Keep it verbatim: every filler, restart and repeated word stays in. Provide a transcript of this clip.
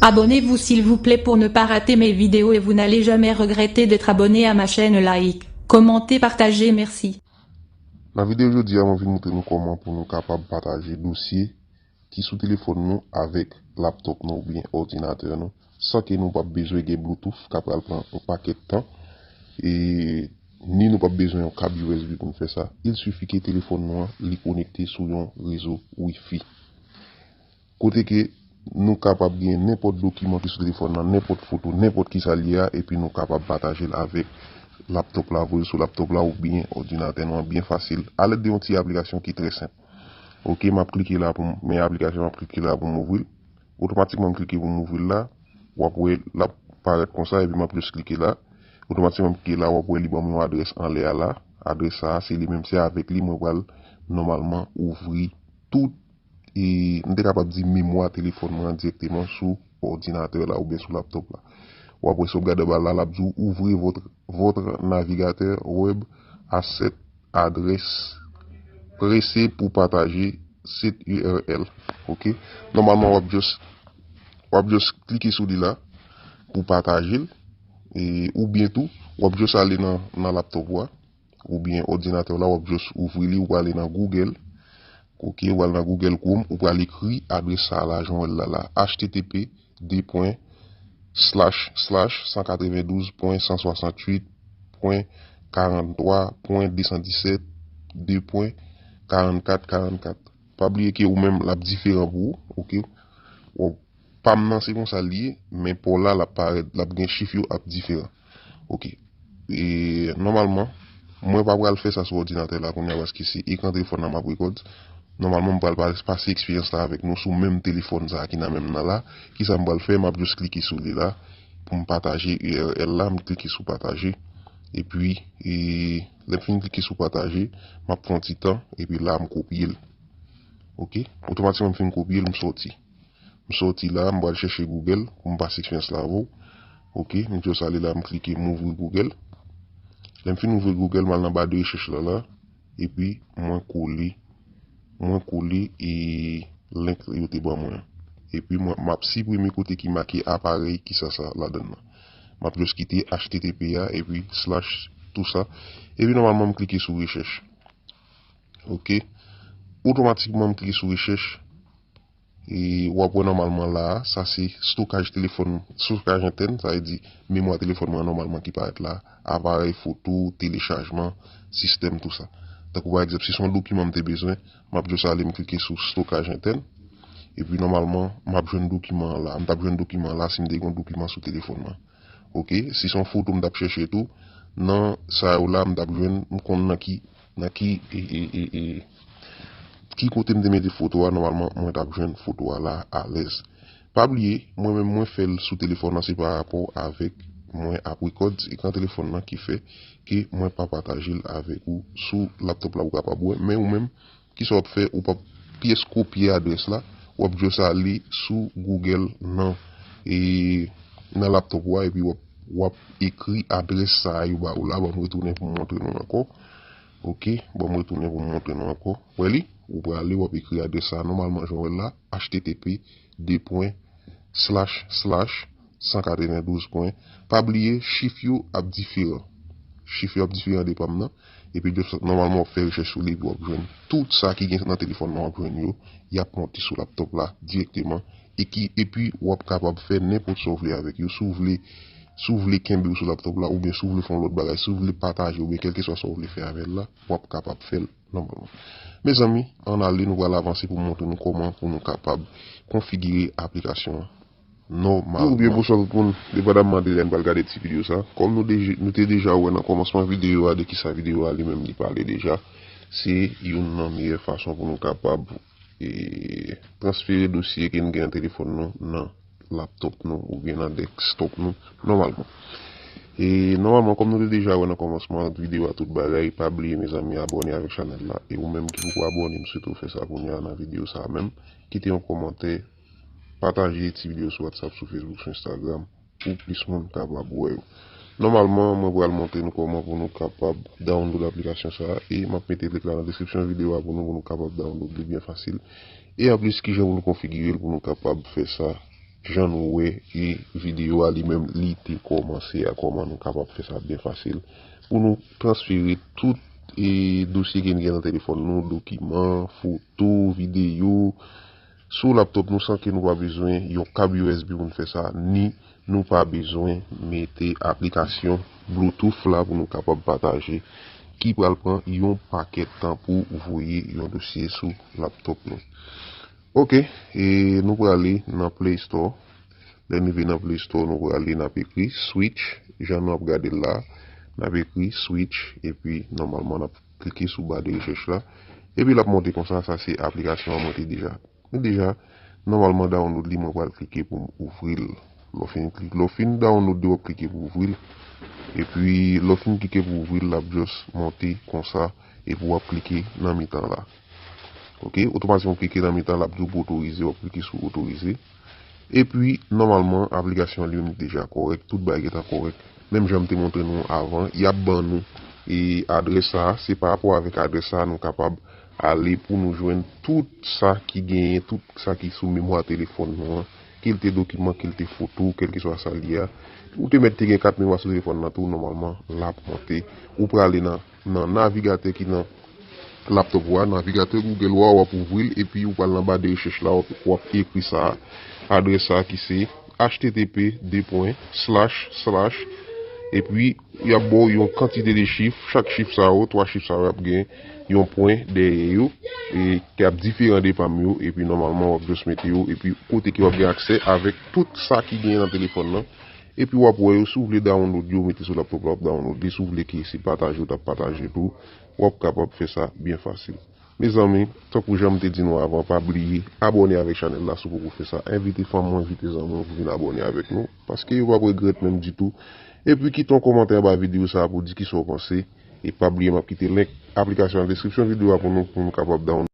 Abonnez-vous s'il vous plaît pour ne pas rater mes vidéos et vous n'allez jamais regretter d'être abonné à ma chaîne. Like, commentez, partagez, merci. Nan videyo jodi a, mwen vin montre nou kòman pou nou kapab pataje dosye ki sou telefòn nou avèk laptop nou oubyen òdinatè nou, san ke nou p ap bezwen gen Bluetooth k ap pral pran yon pakèt tan. E ni nou p ap bezwen yon kab U S B pou nou fè sa. Il suffit ke telefòn nou an li konekte sou yon rezo Wi-Fi. Kote ke nou kapab gen nenpòt dokiman ki sou telefòn nan, nenpòt foto, nenpòt ki sa l ye a, epi nou kapab pataje l avèk laptop la, voye l sou laptop la oubyen òdinatè nou an byen fasil, alèd de yon ti aplikasyon ki trè senp. Ok, m ap klike la pou m, men aplikasyon, m ap klike la pou m ouvri l. Otomatikman, m klike pou m ouvri l la, w ap wè l ap parèt konsa, epi m ap jis klike la. Otomatikman, m klike la, w ap wè li ban m yon adrès anlè a la. Adrès sa a, se li menm, se avèk li mwen pral nòmalman ouvri tout, e, m te kapab di memwa telefòn mwen an dirèkteman sou òdinatè la oubyen sou laptop la. W ap wè si w ap gade anba l la, l ap di w ouvre votre, votre navigateur web à cette adresse pressée pour partager cette U R L. Ok? Nòmalman, w ap just, w ap just klike sou li la pou pataje l. E, oubyen tou, w ap just ale nan, nan laptop ou a, oubyen òdinatè w la, w ap just ouvri li, ou prale nan Google. Ok, ou pral nan Google Chrome, ou pral ekri adrès sa a la, jan w wè l la la, H T T P de pwen slash slash san katrevendouz pwen san swasantuit pwen karanntwa pwen de san disèt de pwen karannkat karannkat. Pa bliye ke ou menm l ap diferan pou ou, ok? W ap pa m nan se konsa l ye, men pa w la l ap parèt, l ap gen chif yo ap diferan. Ok. E nòmalman, mwen pa pral fè sa sou òdinatè la kounye a paske se ekran telefòn nan m ap rekòd. Nòmalman, m pral pa- pase eksperyans la avèk nou sou menm telefòn sa a ki nan men m nan la. Kisa m pral fè? M ap jis klike sou li la pou m pataje U R L la, m klike sou pataje. Epi, e, lè m fin klike sou pataje, m ap fè yon ti tan, epi la m kopye l. Ok? Otomatikman m fin kopye l, m sòti. M sòti la, m pral chèche Google pou m pase eksperyans la avè w. Ok, m just ale la, m klike m ouvri Google. Lè m fin ouvri Google, m al nan ba de rechèch la la, epi mwen kole, mwen kole e link yo te ban mwen an. Epi mwen, m ap siprime kote ki make aparèy ki sa sa ladan l nan. M ap just kite H T T P a, epi slash tou sa. Epi nòmalman m klike sou rechèch. Ok. Otomatikman m klike sou rechèch. E w ap wè nòmalman la a, sa se stokaj telefòn, stokaj entèn, sa vle di memwa telefòn mwen an nòmalman ki parèt la, aparèy foto, telechajman, sistèm, tou sa. Tankou pa egzanp, si se yon dokiman m te bezwen, m ap just ale m klike sou stokaj entèn. Epi nòmalman, m ap jwenn dokiman an la. M t ap jwenn dokiman an la si m te gen yon dokiman sou telefòn mwen. Ok, si se yon foto m t ap chèche tou, nan sa yo la, m t ap jwenn, m konn nan ki, nan ki, e, e, e, e, ki kote m te mete foto a, nòmalman, mwen t ap jwenn foto a la alèz. Pa bliye, mwen menm mwen fè l sou telefòn nan, se pa rapò avèk mwen ap rekòd, se ekran telefòn nan ki fè ke mwen pa pataje l avèk ou sou laptop la, ou kapab wè, men ou menm, kisa w ap fè, ou p ap pyès kopye adrès la, w ap just ale sou Google nan, e, nan laptop ou a, epi w ap, w ap ekri adrès sa a yo ba ou la, ban m retounen pou m montre nou ankò. Ok, ban m retounen pou m montre nou ankò. Wè li, ou prale, w ap ekri adrès sa a nòmalman jan w wè l la, H T T P de pwen slash slash san katrevendouz pwen. Pa bliye, chif yo ap diferan. Chif yo ap diferan depann nan. Epi de sòt, nòmalman, w ap fè rechèch sou li, epi w ap jwenn tout sa ki gen nan telefòn nan, w ap jwenn yo. Y ap monte sou laptop la dirèkteman. E ki, epi w ap kapab fè nenpòt sa w vle avèk yo. Si w vle, si w vle kenbe yo sou laptop la, oubyen si w vle fè yon lòt bagay, si w vle pataje, oubyen kèlkeswa sa w vle fè avè l la, w ap kapab fè l nòmalman. Mezanmi, ann ale, nou pral avanse pou m montre nou kòman pou nou kapab konfigire aplikasyon an nòmalman. Oubyen bonswa tout moun, depandaman de lè n pral gade ti videyo sa. Kòm nou deja, nou te deja wè nan kòmansman videyo a de kisa videyo a li menm li pale deja, se youn nan meyè fason pou nou kapab, e, transfere dosye ke n gen nan telefòn nou nan laptop nou oubyen nan desktop nou nòmalman. E nòmalman, kòm nou te deja wè nan kòmansman videyo a tout bagay, pa bliye mezanmi abòne avèk chanèl la. E ou menm ki poko abòne, m swete w fè sa kounye a nan videyo sa a menm. Kite yon kòmantè, pataje ti videyo sou WhatsApp, sou Facebook, sou Instagram, pou plis moun kapab wè yo. Nòmalman, mwen pral montre nou kòman pou nou kapab download aplikasyon sa a, e m ap mete link la nan deskripsyon videyo a pou nou, pou nou kapab download li byen fasil. E anplis, kijan pou nou konfigire l pou nou kapab fè sa jan nou wè e videyo a li menm li te kòmanse a, kòman nou kapab fè sa byen fasil pou nou transfere tout e dosye ke n gen nan telefòn nou, dokiman, foto, videyo, sou laptop nou san ke nou pa bezwen yon kab U S B pou n fè sa, ni nou pa bezwen mete aplikasyon Bluetooth la pou nou kapab pataje ki pral pran yon pakèt tan pou voye yon dosye sou laptop nou. Ok, e nou prale nan Play Store. Lè n rive nan Play Store, nou prale, n ap ekri Switch, jan nou ap gade l la, n ap ekri Switch, epi nòmalman n ap klike sou ba de rechèch la, epi l ap monte konsa, sa se aplikasyon an monte deja. Men deja, nòmalman download li, mwen pral klike pou m ouvri l. Lè w fin klik, lè w fin download li, w ap klike pou ouvri l. Epi, lè w fin klike pou ouvri l, l ap just monte konsa, epi w ap klike nan mitan la. Ok, otomatikman w klike nan mitan, l ap di w pou otorize, w ap klike sou otorize. Epi, nòmalman, aplikasyon an li menm deja kòrèk, tout bagay gentan kòrèk. Menm jan m te montre nou avan, y ap ban nou e adrès sa, se pa rapò avèk adrès sa nou kapab ale pou nou jwenn tout sa ki genyen, tout sa ki sou memwa telefòn nou an, ke l te dokiman, ke l te foto, kèlkeswa sa l ye a. Ou te mèt te gen kat memwa sou telefòn nan tou, nòmalman, l ap monte. Ou prale nan, nan navigatè ki nan laptop ou a, navigatè Google ou a, w ap ouvri l, epi ou pral nan ba de rechèch la, w ap, w ap ekri sa, adrès sa ki se H T T P de pwen slash slash, epi y ap ba w yon kantite de chif, chak chif sa yo, twa chif sa yo ap gen yon pwen dèyè yo, e ki ap diferan de pa m yo, epi nòmalman w ap just mete yo, epi kote ke w ap gen aksè avèk tout sa ki genyen nan telefòn nan, epi w ap wè yo, si w vle download yo, mete sou laptop la, w ap download li, si w vle ke se pataje w t ap pataje tou, w ap kapab fè sa byen fasil. Mezanmi, tankou jan m te di nou avan, pa bliye abòne avèk chanèl la si w poko fè sa. Envite fanm ou, envite zanmi w pou vin abòne avèk nou, paske yo p ap regrèt menm ditou. Epi kite yon kòmantè anba videyo sa a pou di kisa w panse. E pa bliye m ap kite link aplikasyon nan deskripsyon videyo a pou nou, pou nou kapab download.